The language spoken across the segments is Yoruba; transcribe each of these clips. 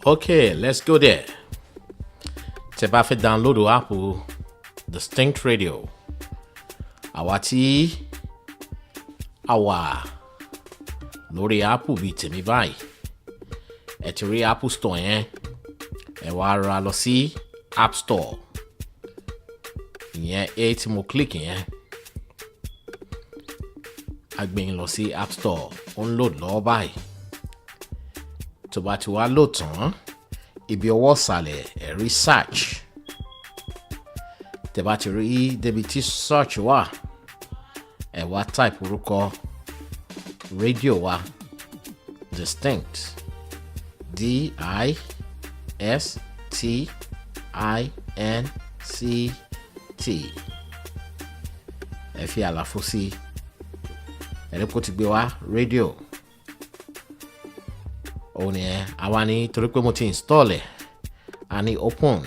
Okay, let's go there. Tẹ́ bá fẹ́ download app Distinct Radio, àwa tí a wà lórí Apple bíi tèmi báyìí, ẹ ti rí Apple Store yẹn, ẹ wá ra lọ sí App Store ìyẹn, a tí mo click yẹn a gbé yín lọ sí App Store. Ó ń load lọ́wọ́ báyìí. Tó bá ti wá load tán, ibi ọwọ́ ìsàlẹ̀, ẹ rí search. Tẹ́ bá ti rí débi tí search wà, ẹ wá type orúkọ rédíò wa, Distinct, D I S T I N C T. Ẹ fi àlàfo sí. Ẹ rí kó ti gbé wá, rédíò òun nìyẹn. Àwa ní torí pé mo ti install ẹ̀, a ní open.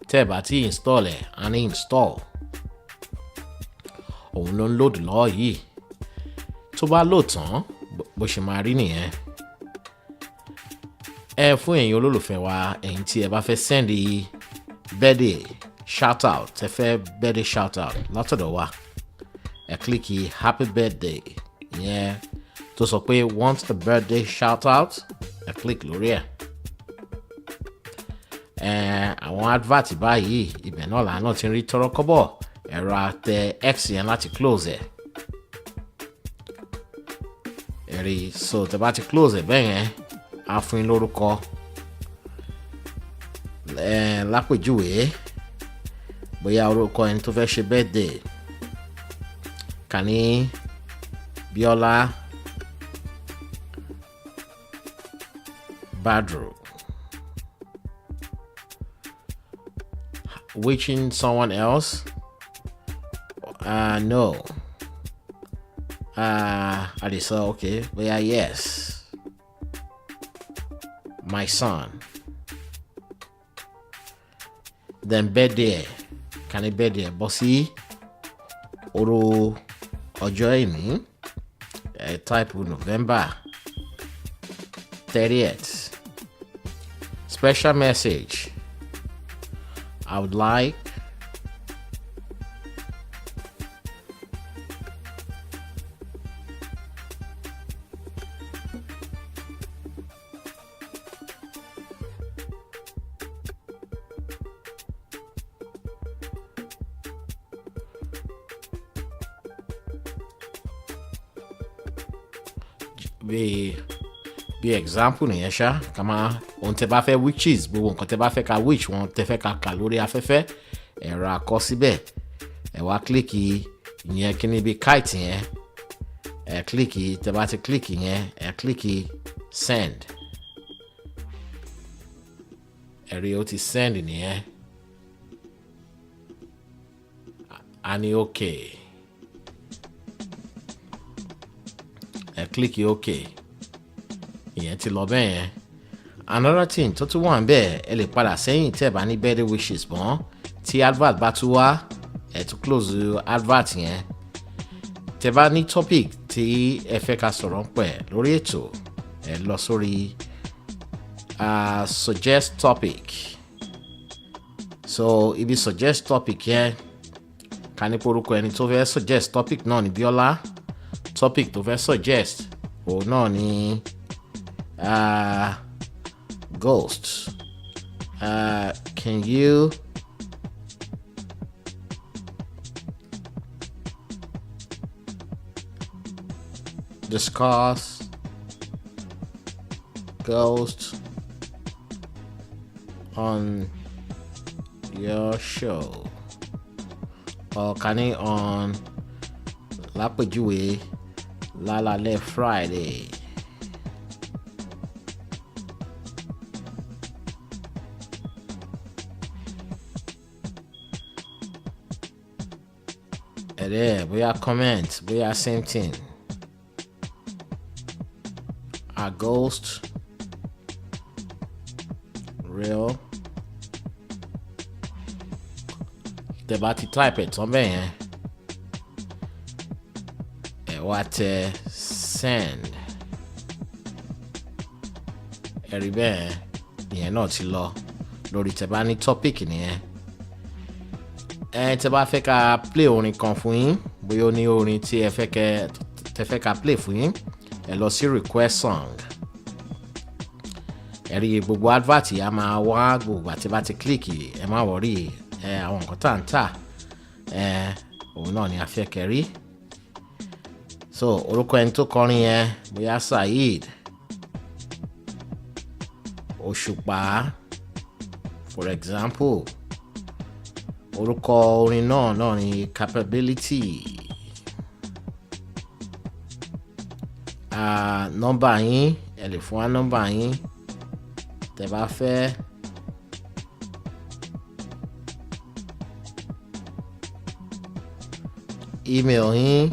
Tẹ́ ẹ bá ti install ẹ̀, a ní install. Òun ló ń load lọ́wọ́ yìí. Tó bá load tán, bó ṣe máa rí nìyẹn. Ẹ fún ẹ̀yin olólùfẹ́ wa, ẹ̀yin tí ẹ bá fẹ́ send birthday shout out, ẹ fẹ́ birthday shout out látọ̀dọ̀ wa, ẹ click happy birthday ìyẹn tó sọ pé "Want a birthday shout out?" Ẹ click lórí ẹ̀. Ẹ àwọn advert báyìí, ibẹ̀ náà làánà ti ń rí tọrọ kọ́bọ̀. Ẹ ra tẹ X yẹn láti close ẹ̀. Ẹ rí, so tẹ bá ti close ẹ̀ bẹ́ẹ̀ yẹn, á fún yín lórúkọ. Ẹ lápèjúwe, bóyá orúkọ ẹni tó fẹ́ ṣe birthday, kà ní Bíọ́lá Badru. Wishing someone else? No. Adisa, okay. Bóyá yes. My son. Then birthday. Kà ní birthday bọ́ sí òru ọjọ́ ìní. Ẹ type November 30th. Special message. I would like bí example nìyẹn ṣá. Ká máa ohun tẹ bá fẹ́ wishes, gbogbo nǹkan tẹ bá fẹ́ ká wish wọn, tẹ fẹ́ ká kà lórí afẹ́fẹ́, ẹ̀rọ akọ síbẹ̀. Ẹ wá click ìyẹn, kíní bí kite yẹn, ẹ click. Tẹ bá ti click yẹn, ẹ click send. Ẹ rí, ó ti send nìyẹn. A ní okay, ẹ click okay. Ìyẹn ti lọ bẹ́ẹ̀ yẹn. Another thing tó tún wà ń bẹ́ẹ̀, ẹ lè padà sẹ́yìn tẹ́ ẹ bá ní birthday wishes mọ́. Tí advert bá tún wá, ẹ tún close advert yẹn. Tẹ́ bá ní topic tí ẹ fẹ́ ká sọ̀rọ̀ ń pẹ̀ lórí ètò, ẹ lọ sórí suggest topic. So ibi suggest topic yẹn, ká ní orúkọ ẹni tó fẹ́ suggest topic náà ní Bíọ́lá. Topic tó fẹ́ suggest, òun náà ní ghost. Can you discuss ghost on your show? Or can it on, lápèjúwe, lálálẹ́ Friday? Ẹ̀rẹ́, bóyá comment, bóyá same thing. A ghost real? Tẹ́ bá ti type ẹ̀ tán bẹ́ẹ̀ yẹn, ẹ wá tẹ send. Ẹ rí bẹ́ẹ̀. Ìyẹn náà ti lọ lórí tẹ́ bá ní topic nìyẹn. Ẹ tẹ́ bá fẹ́ ká play orin kan fún yín, bóyá ó ní orin tí ẹ fẹ́ kẹ́ tẹ́ fẹ́ ká play fún yín, ẹ lọ sí request song. Ẹ rí gbogbo advert yìí a máa wá gbogbo àti bá ti click. Ẹ má worry. Ẹ àwọn nǹkan tá à ń tà, ẹ òun náà ni a fẹ́ kẹ́ rí. So orúkọ ẹni tó kọrin yẹn, bóyá Saheed Òṣùpá, for example. Orúkọ orin náà ni Capability. Nọ́mbà yín, ẹ lè fún wa nọ́mbà yín tẹ́ bá fẹ́. Email yín.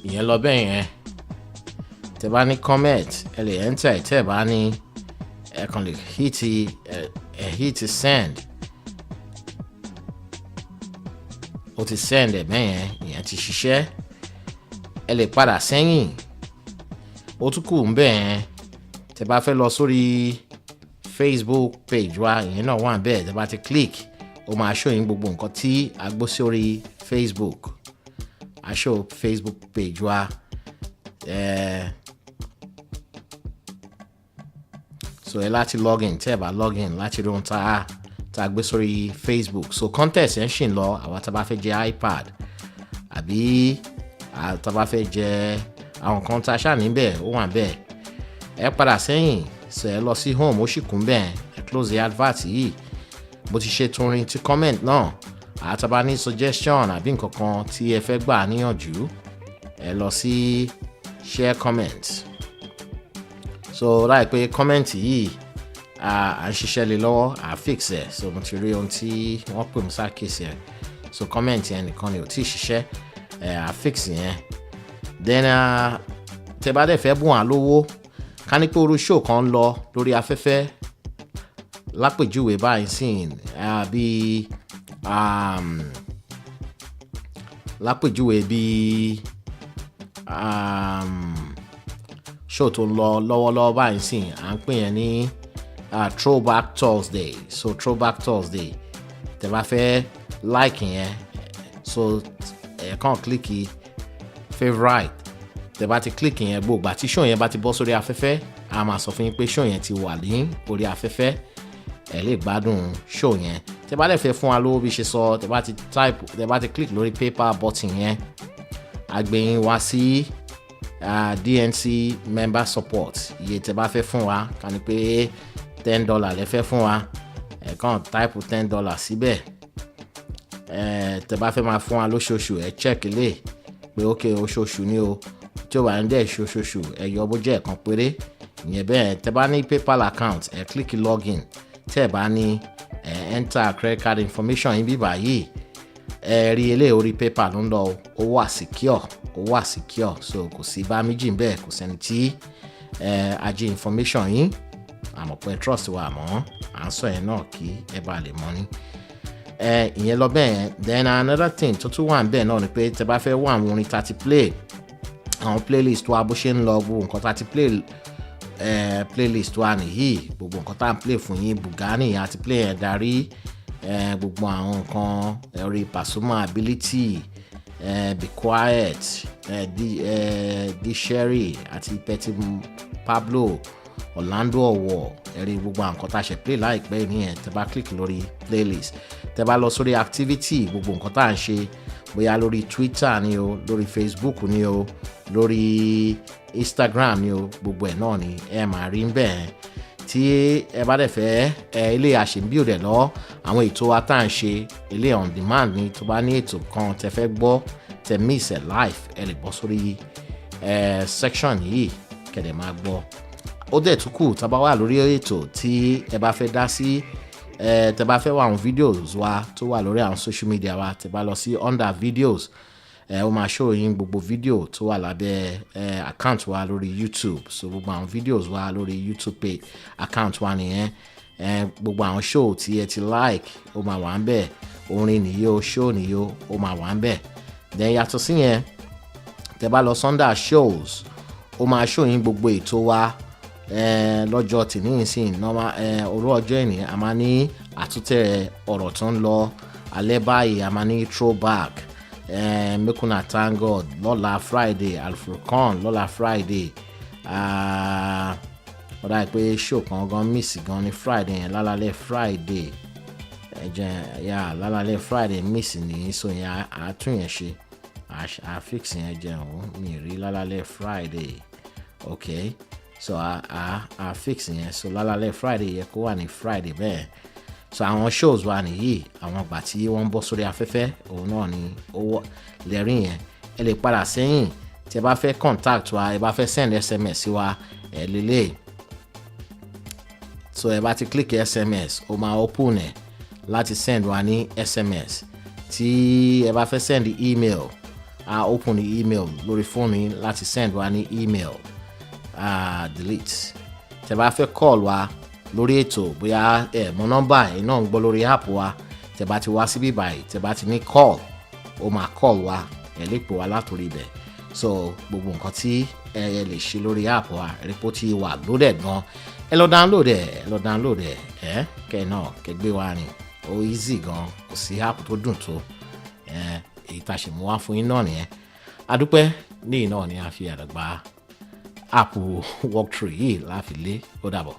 Ìyẹn lọ bẹ́ẹ̀ yẹn. Tẹ́ bá ní comment, ẹ lè enter. Tẹ́ bá ní, ẹ kàn lè hit ẹ hit send. Ó ti send ẹ bẹ́ẹ̀ yẹn. Ìyẹn ti ṣiṣẹ́. Ẹ lè padà sẹ́yìn. Ó tún kù ń bẹ́ẹ̀ yẹn. Tẹ́ bá fẹ́ lọ sórí Facebook page wa, ìyẹn náà wà bẹ́ẹ̀. Tẹ́ bá ti click, ó máa show yín gbogbo nǹkan tí a gbé sórí Facebook. A show Facebook page wa. So ẹ láti login. Tẹ́ ẹ bá login láti rí ohun tá a gbé sórí Facebook. So contest yẹn ṣì ń lọ. Àwa tá a bá fẹ́ jẹ iPad àbí tá a bá fẹ́ jẹ àwọn kan tá a ṣáà níbẹ̀, ó wà bẹ́ẹ̀. Ẹ padà sẹ́yìn. So ẹ lọ sí home, ó sì kún bẹ́ẹ̀. Ẹ close the advert yìí. Bó ti ṣe tún ti comment náà, àtàbá ní suggestion àbí nǹkan kan tí ẹ fẹ́ gbà níyànjú, ẹ lọ sí share comment. So láìpẹ́, comment yìí à ń ṣiṣẹ́ lé lọ́wọ́, à fix ẹ̀. So mo ti rí ohun tí wọ́n pè mí sákèsì ẹ̀. So comment yẹn nìkan ni ò tí ì ṣiṣẹ́. Ẹ̀ à fix yẹn. Then tẹ́ bá dẹ̀ fẹ́ bùn á lówó, ká ní pé orú show kan ń lọ lórí afẹ́fẹ́ lápèjúwe báyìí sìn, bíi lápèjúwe bíi show tó ń lọ lọ́wọ́lọ́wọ́ báyìí sìn, à ń pè yẹn ní Throwback Thursday. So Throwback Thursday, tẹ́ bá fẹ́ like yẹn, so ẹ kàn click favourite. Tẹ́ bá ti click yẹn, gbogbo àti show yẹn bá ti bọ́ sórí afẹ́fẹ́, a máa sọ fún yín pé show yẹn ti wà ní orí afẹ́fẹ́. Ẹ lè gbádùn show yẹn. Tẹ́ bá lè fẹ́ fún wa lówó, bí ṣe sọ, tẹ́ bá ti type, tẹ́ bá ti click lórí PayPal button yẹn, a gbé yín wá sí DNC member support. Iye tẹ́ bá fẹ́ fún wa, ká ní pé $10 lẹ fẹ́ fún wa, ẹ kàn type $10 síbẹ̀. Ẹ tẹ́ bá fẹ́ máa fún wa lóṣooṣù, ẹ check lè pé ok, oṣooṣù ni o. Tí ó bá ń dẹ̀ ṣoṣooṣù, ẹ yọ bó jẹ́ ẹ̀kan péré. Ìyẹn bẹ́ẹ̀. Tẹ́ bá ní PayPal account, ẹ click login. Tẹ́ ẹ bá ní, ẹ enter credit card information yín bíbá yìí. Ẹ rí eléyìí, orí PayPal ló ń lọ. Ó wà secure, ó wà secure. So kò sí bá méjì ń bẹ́ẹ̀, kò sẹ́ni tí ẹ ajé information yín. Àmọ́ pé trust wa, àmọ́ à ń sọ yẹn náà kí ẹ bá lè mọ̀ ní. Ẹ ìyẹn lọ bẹ́ẹ̀. Then another thing tó tún wà ń bẹ́ẹ̀ náà ni pé tẹ́ bá fẹ́ wá àwọn orin tá ti play, àwọn playlist wa bó ṣe ń lọ, gbogbo nǹkan tá ti play, playlist wa nìyí. Gbogbo nǹkan tá à ń play fún yín, Bugani àti play ẹ̀ darí, gbogbo àwọn nǹkan orí Pasuma, Ability, Be Quiet, D Sherry àti Petty Pablo, Orlando Owo. Ẹ̀rí gbogbo àwọn nǹkan tá a ṣe play láìpẹ́ nìyẹn. Tẹ́ bá click lórí playlist, tẹ́ bá lọ sórí activity, gbogbo nǹkan tá à ń ṣe, bóyá lórí Twitter ni o, lórí Facebook ni o, lórí Instagram ni o, gbogbo ẹ̀ náà ni ẹ máa rí bẹ́ẹ̀. Tí ẹ bá dẹ̀ fẹ́ ẹ ilé àṣìbí òdẹ̀ lọ, àwọn ètò wa tá à ń ṣe, ilé on demand ni. Tó bá ní ètò kan tẹ́ fẹ́ gbọ́, tẹ́ miss ẹ̀ live, ẹ lè bọ́ sórí section yìí kẹ̀dẹ̀ máa gbọ́. Ó dẹ̀ tún kù, tá a bá wà lórí ètò tí ẹ bá fẹ́ dá sí, ẹ tẹ́ bá fẹ́ wá àwọn videos wa tó wà lórí àwọn social media wa, tẹ́ bá lọ sí under videos, ẹ Ẹ ó máa show yín gbogbo fídíò tó wà lábẹ́ account wa lórí YouTube. So gbogbo àwọn videos wa lórí YouTube page account wa nìyẹn. Gbogbo àwọn show tí ẹ ti like, ó máa wà ń bẹ̀. Orin nìyí o, show nìyí o, ó máa wà ń bẹ̀. Then yàtọ̀ sí yẹn, tẹ bá lọ under shows, ó máa show yín gbogbo ètò wa lọ́jọ́ tìní ìsìn normal òru ọjọ́ ìní, a máa ní àtúntẹ̀ ọ̀rọ̀ tó ń lọ. Alẹ́ báyìí, a máa ní throwback, Make Una Thank God. Lọ́la Friday, Alfurkan. Lọ́la Friday, ó dà pé show kan gan miss gan ní Friday yẹn, lálálẹ́ Friday. Ẹ jẹ́ yà lálálẹ́ Friday miss ní, so yẹn á tún yẹn ṣe, à fix yẹn. Jẹun mi rí lálálẹ́ Friday. Ok, so a fix yẹn. So lálálẹ́ Friday yẹ kó wà ní Friday bẹ́ẹ̀. So àwọn shows wa nìyí, àwọn ìgbà tí wọ́n ń bọ́ sórí afẹ́fẹ́, òun náà ni ó lẹ́rìn yẹn. Ẹ lè padà sẹ́yìn. Tí ẹ bá fẹ́ contact wa, ẹ bá fẹ́ send SMS sí wa, ẹ lélẹ̀. So ẹ bá ti click SMS, ó máa open ẹ láti send wa ní SMS. Tí ẹ bá fẹ́ send email, a open the email lórí fóònù yín láti send wa ní email. Delete. Tẹ́ bá fẹ́ call wa lórí ètò, bóyá ẹ mọ nọ́mbà ẹ náà ń gbọ́ lórí app wa, tẹ́ bá ti wá síbí báyìí, tẹ́ bá ti ní call, ó máa call wa, ẹ lè pè wá látòrí ibẹ̀. So gbogbo nǹkan tí ẹ lè ṣe lórí app wa, ẹ rí pé ó ti wà loaded gan. Ẹ lọ download ẹ, ẹ lọ download ẹ, ẹ kẹ náà kẹ gbé wa rìn. Ó easy gan, kò sí app tó dùn tó ẹ. Èyí tá a ṣe mú wá fún yín náà nìyẹn. Adúpẹ́ ní iná ni a fi àdàgbà app walkthrough yìí láfi lé. Ó dàbọ̀.